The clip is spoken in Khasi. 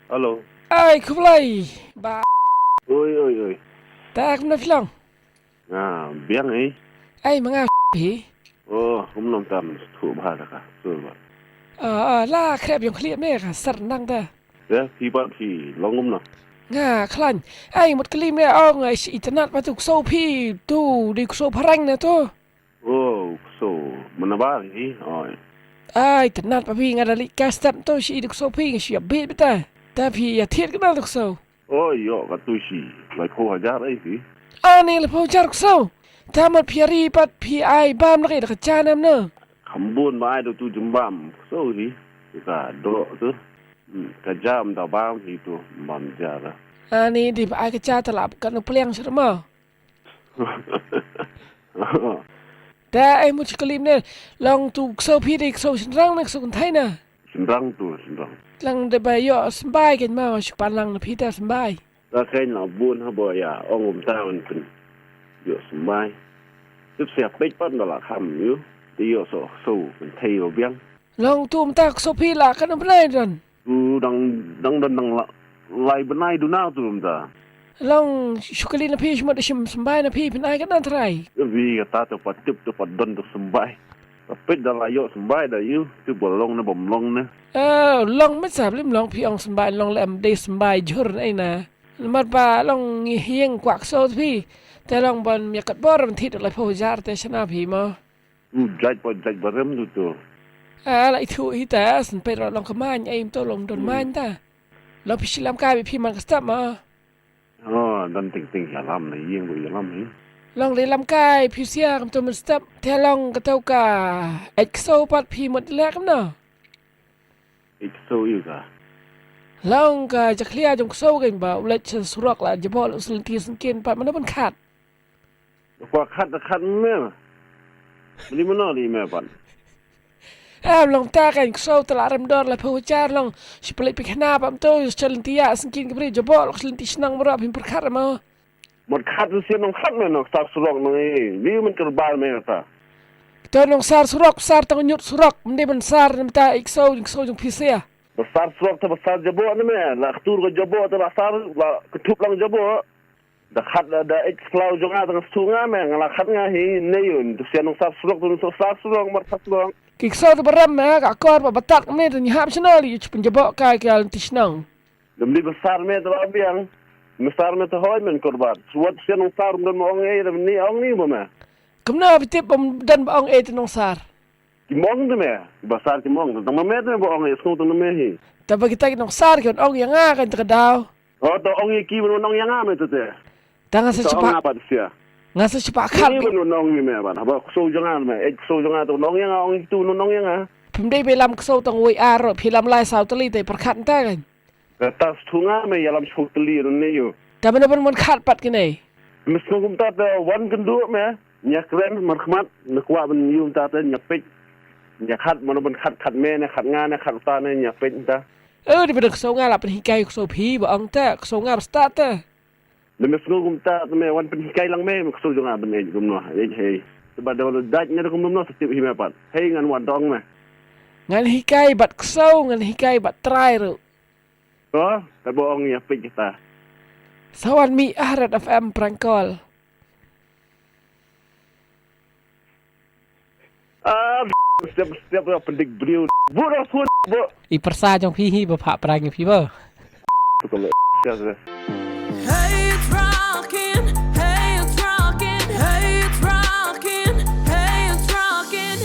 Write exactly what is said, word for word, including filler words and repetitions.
Hello. Ai, khublei. Ba. Oi, oi, oi. Tak na phi long. Nga biang, eh. Ai, ma nga phi. Oh, kumno tam, tu bha da ka. Tu bha. Ah, ah, la khrep yong khlieh ne ka sar nang da. Ya, phi pat phi long kumno? Nga khlaiñ. Ai, mut klim ne ong, ai, shi itynnad ba tu ksew phi, tu dei ksew phareng ne tu. Oh, ksew. Mana ba hi. Oi. Ai, itynnad ba phi, nga da leit kai step tu, shi dei ksew phi, nga shu ïa bit bit ta. Ta phi ïa thied kane tu ksew. Oh, ïoh katu shi laiphew hajar ai phi. Ani laiphew hajar ksew. Ta mut phi ri pat phi ai bam lagi da ka ja ne em ne. Kham bun ba ai da tu jymbam ksew hi. Ka doh tu. Hmm, ka ja ym da bam hi tu bam ja da. Ani dei ba ai ka ja ta la kane pliang sha ma. Te ai mut shi klim ne long tu ksew phi dei ksew shynrang ne ksew kynthei na. Shynrang tu, shynrang. Lang dei ba ïoh symbai kein ma shu pan lang na phi te symbai. Ta kein la bun ha ba ïa ong um ta un pyn. Ïoh symbai. Tip sia peit pat da la kham ïoh. Te ïoh so ksew kynthei ba biang. Long tu um ta ksew phi la kan um bnai don. Tu dang, dang don dang la lai bnai duna tu um ta. Long shu kylli na phi shu mut shim symbai na phi phin ai kan trai. Wi kata tu pat tip tu pat don tu symbai. Ka peit da la ïoh symbai da ïoh, tu ba long ne bym long ne. Eh, long met sa bym long phi ong symbai long lem dei symbai jhur ne na. Namar ba long ngi hieng kwak so phi. Te long ban mia kat bor ban thit laiphew hajar te shana phi mo. Hmm, jait ba, jait ba rem tu tu. Ah, la ithu hi ta, san peit long ka main, ai to long don main ta. Long phi shi lam kai phi man ka step mo. Oh, don ting ting ïalam na ïing ba ïalam hi. Long dei lam kai phi sia kam tu man step. Te long ka tau ka. Ek so pat phi mut lek no. Ek so ïu ka. Long ka jakhlia jong kso kein ba u leit sha surok la jabol u sel ti sengkin pat mano ban khat. Kwa khat da khat me. Beli mano li me pat. Em long ta kein kso ta la rem dor laiphew hajar long. Shi pelik pik hna pam to sel ti ya sengkin kibri jabol sel ti shnang mara pim perkhat mo. Mut khat tu sia nong khat me nong sar surok nong eh. Liu men kerbal me ta. To nong sar surok, sar tang nyut surok. Mende men sar nem ta ik so, ik so jong pisia. Besar surok ta besar jabo ne me. La ketur ke jabo ta la sar, la ketup lang jabo. Da khat da, da ik selau jong nga tang setu nga me. Nga la khat nga hi ne yun. Tu sia nong sar surok tu nong sar surok, mar sar surok. Ki kso tu berem me, ka kor ba batat kemne tu nyihap channel, yu chupen jabo kai ke al ti shnong. Dem di besar me te ba biang. Besar me te hoi men korbat. Suat sia nong sar dem ong eh dem ni ong ni ba me. Kemna bitip bam dan ba ong eh te nong sar. Ki mong te me. Besar ki mong te tang me te ba ong eh song te me hi. Ta ba kita ki nong sar ki ong ya nga kan te kedau. Oh te ong eh ki ben ong ya nga me te te. Ta nga sa chepa. Nga pat sia. Nga sa chepa khat. Ni ben ong ni me ban. Haba kso janga me. Eh kso janga te ong ya nga ong tu ong ya nga. Pem dei be lam kso tang wei aro phi lam lai sau teli te perkhat ta kan. Kata stunga me ïalam shu teli run ne yu. Ta bana ban mon khat pat kine. Mes ngum ta ta wan kendu me. Nya kren markhmat ne kwa ban yu ta ta nya pek. Nya khat mana ban khat khat me ne khat nga ne khat ta ne nya pek ta. Eh di bana kso nga la pen hikai kso phi ba ong ta kso nga basta ta. Ne mes ngum ta ta me wan pen hikai lang me kso jong nga ban ej gum no ej hei. Ba da daj ne kum no sa tip hi me pat. Hei ngan wan dong me. Ngan hikai bat kso ngan hikai bat trai ru. Ko, ta ba ong ïa peit kita. Sawan mi ah Red F M prank call. Ah, step step ya pendik briew. Bu dah phone bu. I persa jong phi hi ba phah prank phi ba. Betul. Ya sudah. Hey, try